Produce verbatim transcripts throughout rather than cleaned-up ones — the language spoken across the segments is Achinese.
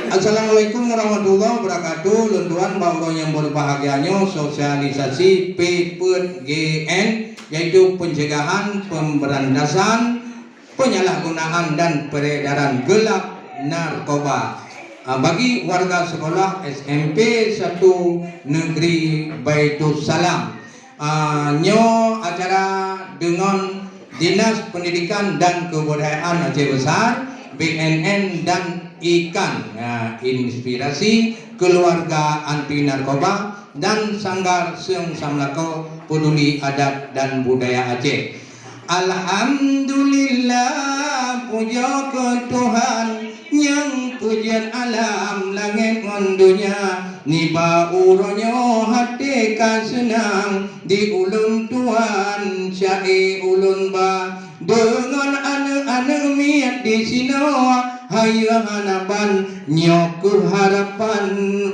Assalamualaikum warahmatullahi wabarakatuh. Lôn tuan bak uroe nyang berbahagia nyoe, sosialisasi P P G N, yaitu pencegahan, pemberantasan, penyalahgunaan dan peredaran gelap narkoba, ah, bagi warga sekolah S M P satu Negeri Baitussalam. Ah, nyoe acara deungon Dinas Pendidikan dan Kebudayaan Aceh Besar, B N N dan Ikan, ya, Inspirasi Keluarga Anti Narkoba dan Sanggar Seung Samlakoe Peduli Adat dan Budaya Aceh. Alhamdulillah, pujoe keu Tuhan nyang peujeuet alam langét ngon donya. Nibak uroe nyoe até ka seunang di ulôn tuan, syedara ulôn ba deungon aneuk-aneuk miet disinoe. Hayeue hana ban nyoe keuh harapan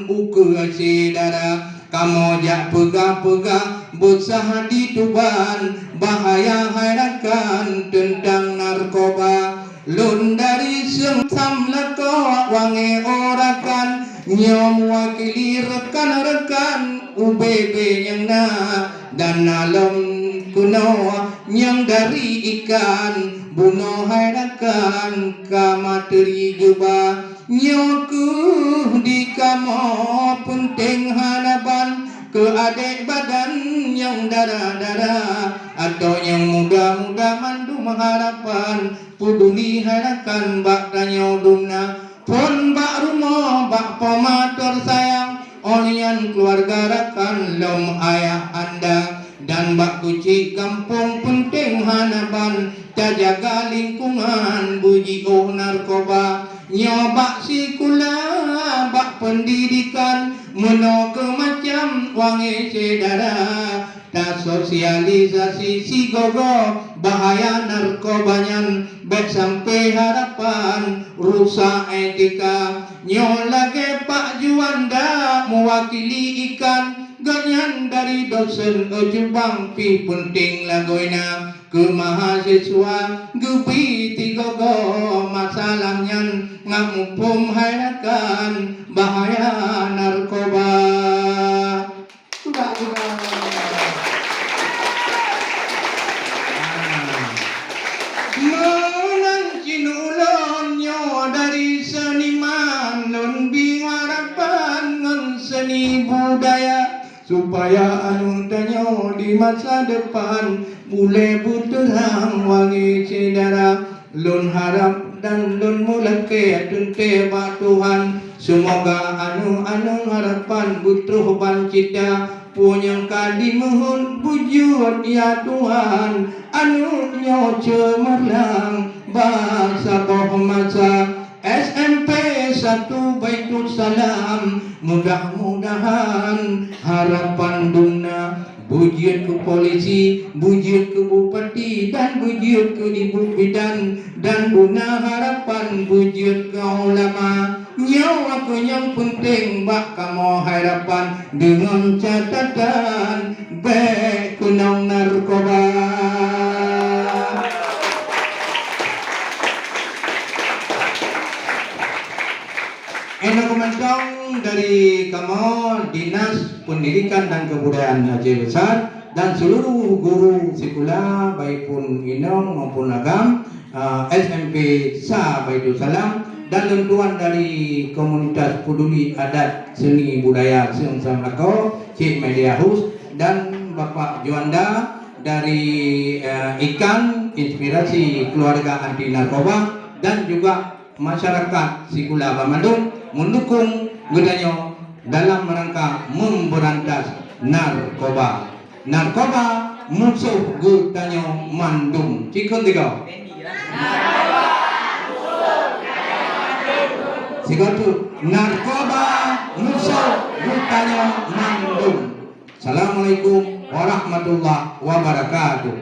ukeue syedara. Kamoe jak peugah-peugah beusah di Tuban, bahaya hai rakan teuntang narkoba. Lôn dari Seung Samlakoe wangée o rakan, nyoe meuwakili rekan-rekan U B B nyang na, dan na lom keunoe nyang dari Ikan, bunoe hai rakan ka materi geuba. Nyoe keuh di kamoe peunteng hana ban keu adék badan nyang dara-dara atau nyang muda-muda mandum harapan peuduli hai rakan bak tanyoe dumna. Phon bak rumoh bak poma teusayang, óh lheueh nyan keuluwarga rakan lom ayah anda. Dan bak kucik gampông peunteng hana ban tajaga lingkungan beujiôh narkoba. Nyoe bak sikula, bak peundidikan, meunoe keuh macam wangée syedara. Tasosialisasi sigoe-goe bahaya narkoba nyan, bék sampoe harapan rusak etika. Nyoe lagée Pak Juanda meuwakili Ikan, gobnyan dari dosen Ujubang pih peunteng lagoina keu mahasiswa geubi tigoe-goe masalah nyan ngat muphom hai rakan bahaya narkoba. Sudah, sudah. Meunan cit ulôn nyoe dari seuniman, lôn bi harapan ngon seuni budaya, supaya aneuk tanyoe di masa depan bulée beuteurang wangée syedara. Lôn harab dan lôn meulakée teuntée bak Tuhan, seumoga aneuk-aneuk harapan beutroh ban cita. Peue nyang ka jimeuheuet beujeuet, ya Tuhan, aneuk nyoe ceumeurlang bak saboh masa. S M P satu Baitussalam, mudah-mudahan harapan dumna beujeuet keu polisi, beujeuet keu bupati, dan beujeuet keu ibu bidan, dan dumna harapan beujeuet keu ulama. Nyoe keuh nyang peunteng bak kamoe harapan, deungon catatan bék keunong narkoba. Inoe keuh mantong dari kamoe Dinas Pendidikan dan Kebudayaan Aceh Besar dan seluruh guru sikula, baik pun inong maupun agam, ah, S M P Sa Baitussalam, dan lôn tuan dari Komunitas Peduli Adat Seni Budaya Seung Samlakoe, Cik Media Hus, dan Bapak Juanda dari, eh, Ikan Inspirasi Keluarga Anti Narkoba, dan juga masyarakat sikula banmandum meudukong geutanyoe dalam rangka memberantas narkoba. Narkoba musoh geutanyoe mandum. Cikon tiga. Sigoe teuk, narkoba musoh geutanyoe mandum. Assalamualaikum warahmatullahi wabarakatuh.